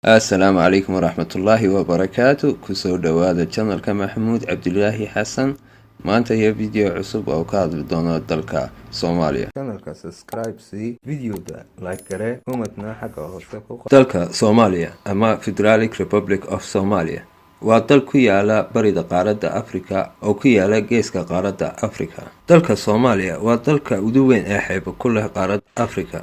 Assalaamu calaykum waraxmatullaahi wabarakaatu. Kusoo dhowaada channelka Maxamuud Cabdilaahi Xasan. Maanta iyo video cusub oo ka hadli doono dalka Soomaaliya. Channelka subscribe sii, videoda like garee, commentna xagga hoose ku qor. Dalka Soomaaliya ama Federalic Republic of Somalia waa dal ku yaala bariga qaaradda Africa oo ku yaala geeska qaaradda Africa. Dalka Soomaaliya waa dalka ugu weyn ee xeebo ku leh qaaradda Africa.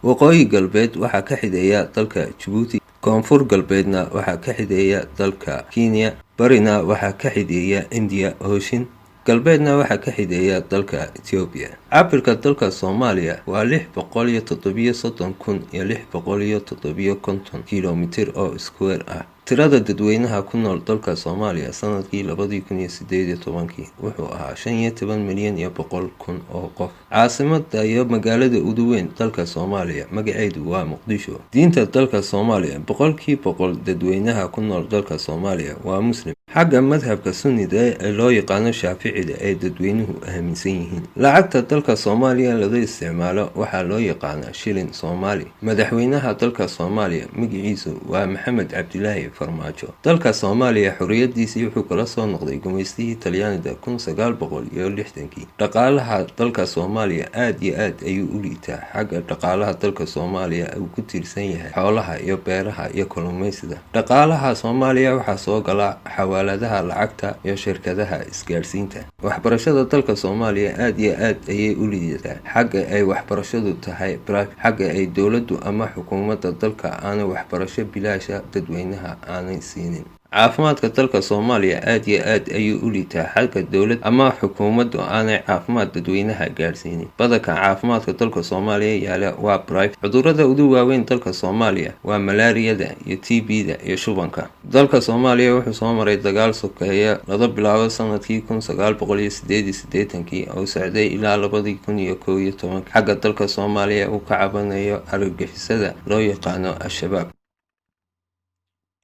Waqooyi galbeed waxaa ka xideeya dalka Jabuuti, koonfur galbeedna waxaa ka xideeya dalka Kenya, barina waxaa ka xideeya India Ocean, galbeedna waxaa ka xideeya dalka Ethiopia. Cabirka dalka Soomaaliya waa 637,657 kilomitir oo square ah. Tirada dadweynaha ku nool dalka Soomaaliya sanadkii 2018-kii wuxuu ahaa 15,100,000 oo qof. Caasimada iyo magaalada ugu weyn dalka Soomaaliya magaceedu waa Muqdisho. Diinta dalka Soomaaliya, 100% dadweynaha ku nool dalka Soomaaliya waa Muslim. Xagga madhabka Sunnida ee loo yaqaano Shaaficida ay dadweynuhu aaminsan yihiin. Lacagta dalka Soomaaliya laga isticmaalo waxaa loo yaqaanaa shilin Soomaali. Madaxweynaha dalka Soomaaliya magaciisu waa Maxamed Cabdilaahi Farmaajo. Dalka Soomaaliya xorriyadiisii wuxuu kala soo noqday gumaystihii Talyaanida 1960-kii. Dhaqaalaha dalka Soomaaliya aada iyo aad ayuu u liitaa. Xagga dhaqaalaha dalka Soomaaliya uu ku tiirsan yahay xoolaha iyo beeraha iyo kalluumeysiga. Dhaqaalaha Soomaaliya waxaa soo gala xawaaladaha lacagta iyo shirkadaha isgaadhsiinta. Waxbarashada dalka Soomaaliya aada iyo aad ayay u liidataa. Xagga ay waxbarashadu tahay xagga ay dowladdu ama xukuumadda dalka aanay waxbarasho bilaasha dadweynaha aanay siinin. Caafimaadka dalka Soomaaliya aada iyo aad ayuu u liitaa. Xagga dowlad ama xukuumaddu aanay caafimaad dadweynaha gaadhsiinin. Badanka caafimaadka dalka Soomaaliya yaala waa private. Cudurada ugu waaweyn dalka Soomaaliya waa malaariyada iyo TB-da iyo shubanka. Dalka Soomaaliya wuxuu soo maray dagaal sokeeye laga bilaabo sanadkii 1988-kii oo socday ilaa 2011-ka. Xagga dalka Soomaaliya uu ka cabanayo argagixisada loo yaqaano Al-Shabaab.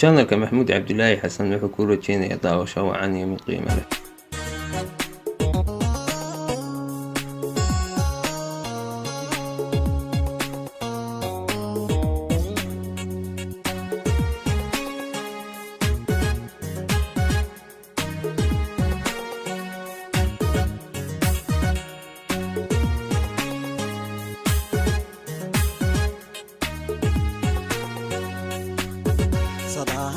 Channelka Maxamuud Cabdilaahi Xasan wuxuu ku rajeynayaa daawasho wacan iyo mid qiimo leh.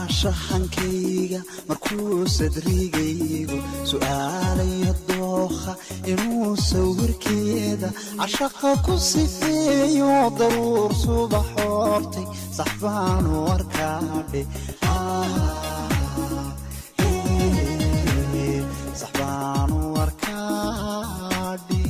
Sadaashahankayga markuu sadrigaygu su'aalayo dookha inuu sawirkeeda cashaqa ku sifeeyo, daruur subax hortay sax baanu arkaadhe, sax baanu arkaadhe.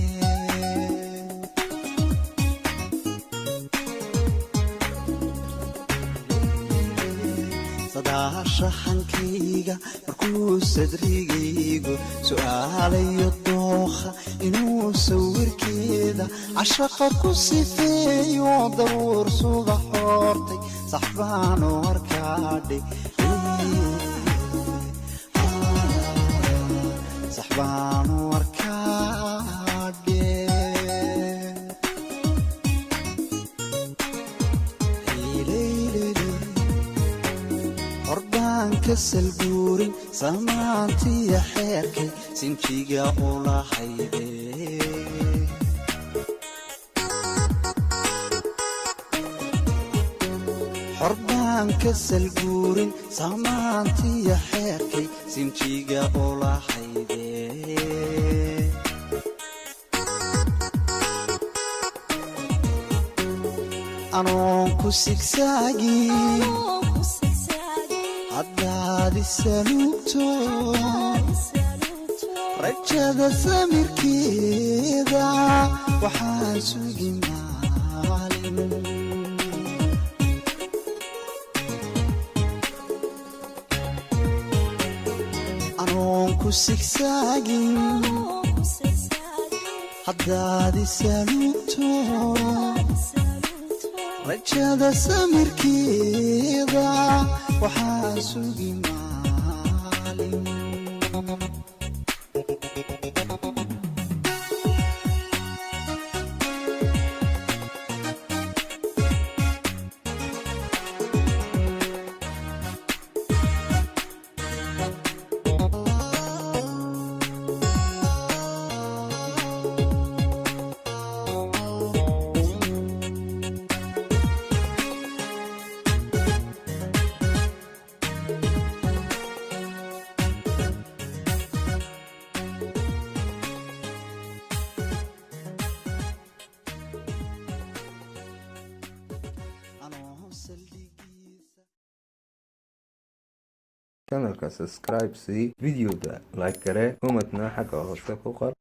Sadaashahankayga markuu sadrigaygu su'aalayo dookha inuu sawirkeeda cashaqa ku sifeeyo, daruur subax hortay sax baanu arkaadhe, sax baanu arkaadhe. Horbaan ka salguurin samaantiya xeerkay sinjiga ulahayde. Xorbaan ka salguurin samaantiya xeerkay sinjiga ulahayde. Anoon ku sigsaagin haddaad isaluugto, rajada samirkeeda waxaan sugi maalin. Anoon ku sigsaagin haddaad isaluugto, rajada samirkeeda waxaan sugi maalin. Channelka subscribe sii, videoda like garee, commentna xagga hoose ku qor.